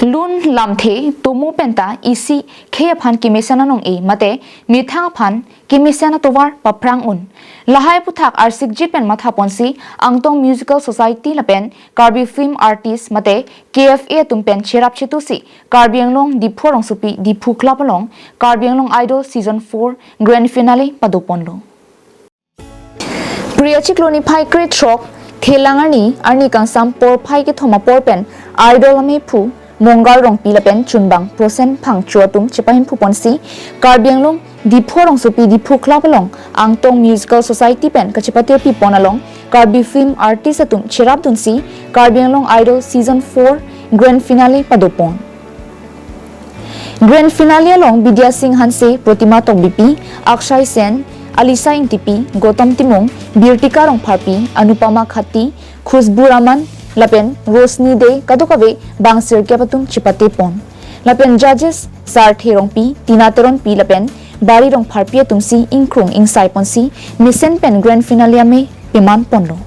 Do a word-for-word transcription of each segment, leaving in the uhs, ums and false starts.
Lun lamthe tomo penta isi khei aphan kemesen anong-e mate methang aphan kemesen atovar paphrang un. Lahai aphuthak arsikji pen mathaponsi Angtong Musical Society lapen Karbi Film Artist mate K F A atum pen cherap chetusi Karbi Anglong Diphu arongsopi Diphu Club along Karbi Anglong Idol Season four Grand Finale padoponlo. Phre achiklo niphai krethrok Thelang arni, arni kangsam porphai kethom apor pen Idol amephu Mongal Rongpi lapen chunbang Prosen Phangcho atum chepahemphuponsi Karbi Anglong Diphu arongsopi Diphu Club along Angtong Musical Society pen kachepatirpipon along Karbi Film Artist atum cherapdunsi Karbi Anglong Idol Season four Grand Finale padopon. Grand Finale along Bidya Sing Hanse, Protima Tokbipi, Akshay Sen, Alisa Ingtipi, Gautam Timung, Birtika Rongpharpi, Anupama Khatti, Khushbu Rahman lapen Rosni Dey kadokave bang sirkep atum chepatepon. Lapen judges Sarthe Rongpi, Tina Teronpi lapen Bari Rongpharpi atumsi ingkrung ingsaiponsi mesen pen Grand Finale ame pemanponlo.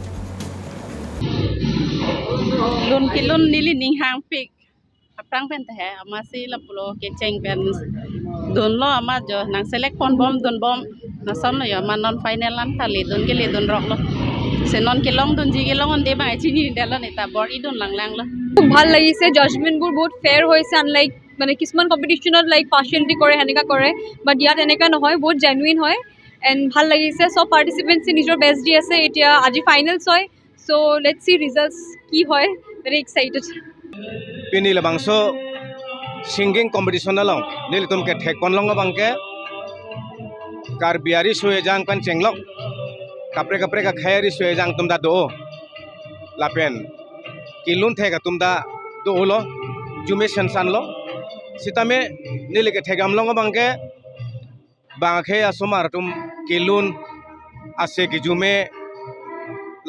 Lun kelun neli ning hangpik aphrang pen ta he, amatsi lapulo kecheng pen dunlo amat jo nang select ponbom dunbom. Lason lo jo amat non final an thali dun ke le dun rok lo. Se non kelong dunji kelong un-e bang chinidetlo, neta bor-i dun langlanglo. খুব ভাল লাগিছে, জাজমেণ্টবোৰ বহুত ফেয়াৰ হৈছে, আনলাইক মানে কিছুমান কম্পিটিশ্যনত লাইক পাৰ্চিয়েলিটি কৰে, সেনেকা কৰে, বাট ইয়াত এনেকা নহয়, বহুত জেনুইন হয়। এণ্ড ভাল লাগিছে, সব পাৰ্টিচিপেণ্টছে নিজৰ বেষ্ট দি আছে। এতিয়া আজি ফাইনেলছ হয়, চ' লেটছ চি ৰিজাল্টছ কি হয়, ভেৰি excited. Pini labangso singing competition along nelitum kethekponlong abangke Karbi ariso ejang pen chenglok kaprek kaprek akhei ariso ejang atum ta do, lapen kelun thek atum ta dolo, jume sensanlo. Sitame neli kethekdamlong abangke bang akhei asomar atum kelun ase kejume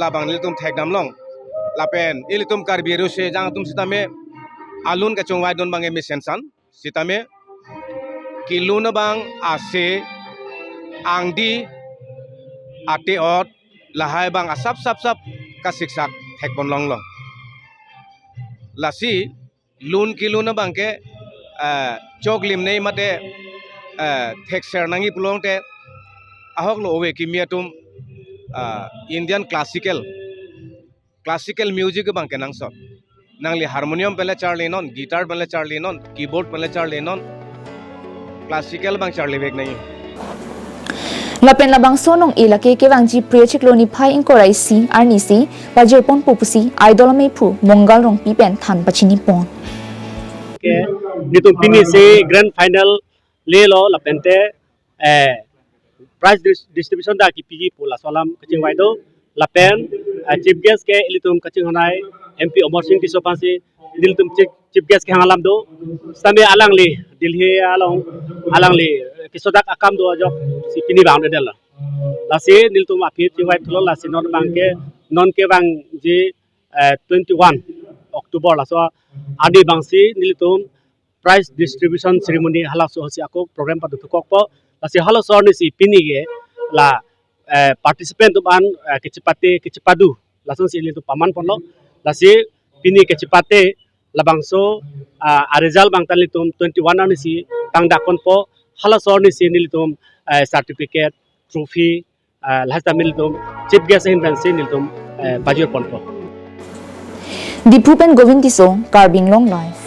labang nelitum thekdamlong. Lapen ilitum Karbi ariso ejang atum sitame alun kachongvaidun abangke mesensan. Sitame kelun abang ase, angdi, ate-ot, lahai abang asap sap sap kasiksak thekponlonglo. Lasi lun kelun abangke, eh, choklim nei mate, eh, thekser nangji pulote ahok lo ove kimi atum, ah, Indian classical, classical music abangke nangsot. Nangli harmonium pen le charlinon, guitar pen le charlinon, keyboard pen le charlinon, classical abang charlivek nangji. Lapen labangso anong-e lake kevangji Phre achiklo niphai ingkoi ra isi arnisi pajirponpo pusi Idol amephu Mongal Rongpi pen than pachinipon. Ke, nelitum pini si grand final lelo, lapente, eh, prize dis-, distribution ta kepiji pu laso alam kachingvai do, lapen, eh, chief guest ke ilitum kachinghonei M P Amarsing Tisso aphansi nelitum chief, chief guest kehang alam do. Sitame alangli Delhi along alangli, eh, kesodak akam do ajoksi pini vangdedetlo. Lasi nelitum aphi chingvai thulo, lasi non abangke, non kevangji, eh, twenty-one October laso arni abangsi nelitum prize distribution ceremony halaso ahutsi ako program pado thukokpo. Lasi halaso arnisi pini ke la, eh, participant atum an, eh, kachepate kachepadu lasonsi nelitum pamanponlo. Lasi pini kachepate labangso, ah, a-result abang ta nelitum twenty-one arnisi pangdakponpo. Halaso arnisi nelitum, eh, certificate, trophy, ah, lahai sitame nelitum chief guest ahin pensi nelitum, eh, pajirponpo. Diphu pen Govind Tisso, Karbi Anglong Live.